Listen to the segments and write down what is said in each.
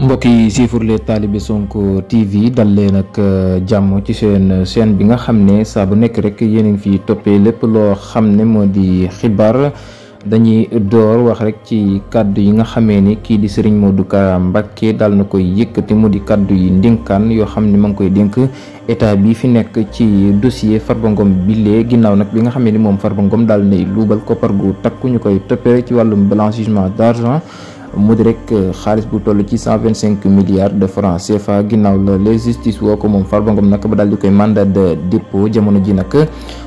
mbokk yi siifur les talibé Sonko TV dal leen ak jàmm ci seen chaîne bi nga xam ne saa bu nekk rek yéen a ngi fi toppee lépp loo xam ne moo di xibaar. dañuy door wax rek ci kàddu yi nga xamee ni kii di Serigne Modou Kara Mbacké daal na koy yëkkati mu di kàddu yi ndénkaan yoo xam ne ma ngi koy dénk état bi fi nekk ci dossier Farba Ngom bile ginnaaw nag bi nga xamee ni moom Farba Ngom daal nay luubal koppar gu takku ñu koy toppee ci wàllum blanchiment d'argent mu di rek xaalis bu toll ci 125 milliards de francs CFA ginnaaw la les justice woo ko moom Farba Ngom nag ba daal di koy mandat de dépôt jamono ji nag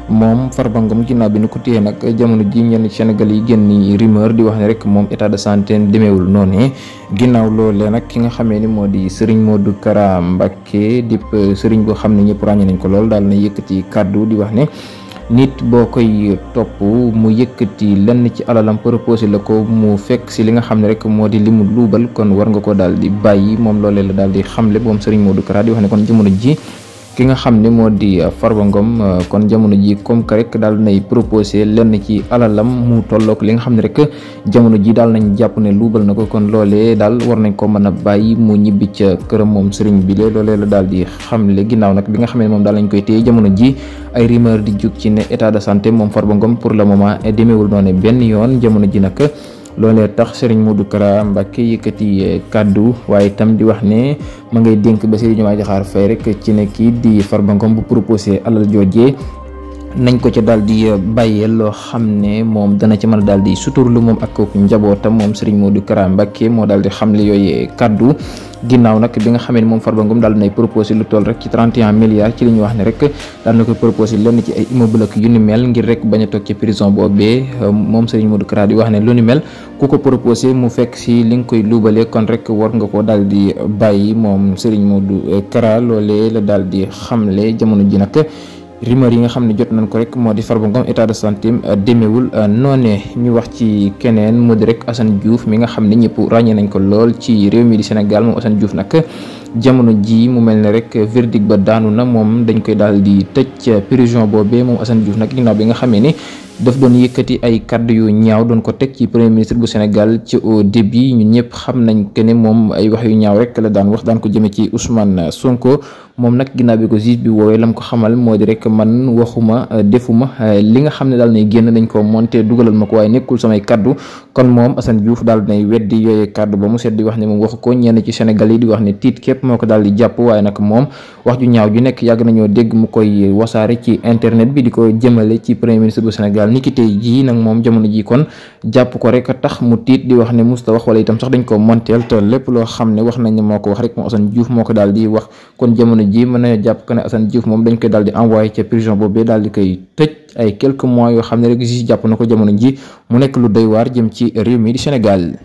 moom Farba Ngom ginnaaw bi nu ko téye nag jamono ji ñenn Sénégal yi génn rumeur di wax ne rek moom état de santé demeewul noonu ginnaaw loolee nag ki nga xamee ni moo di Serigne Modou Kara Mbacké di Serigne boo xam ne ñëpp ràññee nañ ko lool daal na yëkkati kàddu di wax ne nit boo koy topp mu yëkkati lenn ci alalam proposé la ko mu fekk si li nga xam ne rek moo di li mu luubal kon war nga ko daal di bàyyi moom loolee la daal di xamle moom Serigne Modou Kara di wax ne kon jamono ji ki nga xam ne moo di Farba Ngom kon jamono ji comme que rek daal nay proposé lenn ci alalam mu tollook li nga xam ne rek jamono ji daal nañ jàpp ne luubal na ko kon loolee daal war nañ ko mën a bàyyi mu ñibbi ca këram moom Serigne bi loolee la daal di xamle ginnaaw nag bi nga xam ne moom daal nañ koy téye jamono ji ay rumeur di jug ci ne état de santé moom Farba Ngom pour le moment demeewul noonu benn yoon jamono ji nag loolee tax Serigne Modou Kara Mbacké yëkkati kàddu waaye itam di wax ne ma ngay dénk Bassirou Diomaye Diakhar Faye rek ci ne kii di Farba Ngom bu proposé alal joojee nañ ko ca daal di bàyyeel loo xam ne moom dana ci mën a daal di suturlu moom ak kooku njabootam moom Serigne Modou Kara Mbacké moo daal di xamle yooyee kàddu ginnaaw nag bi nga xamee ne moom Farba Ngom daal nay proposé lu toll rek ci 31 milliards ci li ñu wax ne rek daal na koy proposé lenn ci ay immeuble ak yu ni mel ngir rek bañ a toog ci prison boobee moom Serigne Modou Kara di wax ne lu ni mel ku ko proposé mu fekk si li nga koy luubalee kon rek war nga ko daal di bàyyi moom Serigne Modou Kara loolee la daal di xamle jamono ji nag rumeur yi nga xam ne jot nañ ko rek moo di Farba Ngom état de santé demeewul noonee ñu wax ci keneen mu di rek Assane Diouf mi nga xam ne ñëpp ràññee nañ ko lool ci réew mi di Sénégal moom Assane Diouf nag jamono ji mu mel ne rek verdict ba daanu na moom dañ koy daal di tëj prison boobee moom Assane Diouf nag ginnaaw bi nga xamee ni daf doon yëkkati ay kaddu yu ñaaw doon ko teg ci premier ministre bu Sénégal ci au début ñun ñëpp xam nañ que ne moom ay wax yu ñaaw rek la daan wax daan ko jëmee ci Ousmane Sonko moom nag ginnaaw bi ko juge bi woowee lam ko xamal moo di rek man waxuma defuma li nga xam ne daal nay génn dañ ko monté dugalal ma ko waaye nekkul samay kaddu kon moom Assane Diouf daal nay weddi yooyee kaddu ba mu set di wax ne moom waxu ko ñenn ci Sénégal yi di wax ne tiit képp moo ko daal di jàpp waaye nag moom wax ju ñaaw ju nekk yàgg nañoo dégg mu koy wasaare ci internet bi di ko jëmale ci premier ministre bu Sénégal ni ki tey jii nag moom jamono ji kon jàpp ko rek tax mu tiit di wax ne musta wax wala itam sax dañ ko monteel te lépp loo xam ne wax nañ ne moo ko wax rek moom Assane Diouf moo ko daal di wax kon jamono ji mën na jàpp ko ne Assane Diouf moom dañ koy daal di envoyé ca prison boobu daal di koy tëj ay quelques mois yoo xam ne rek ji jàpp na ko jamono ji mu nekk lu doy waar jëm ci réew mi di Sénégal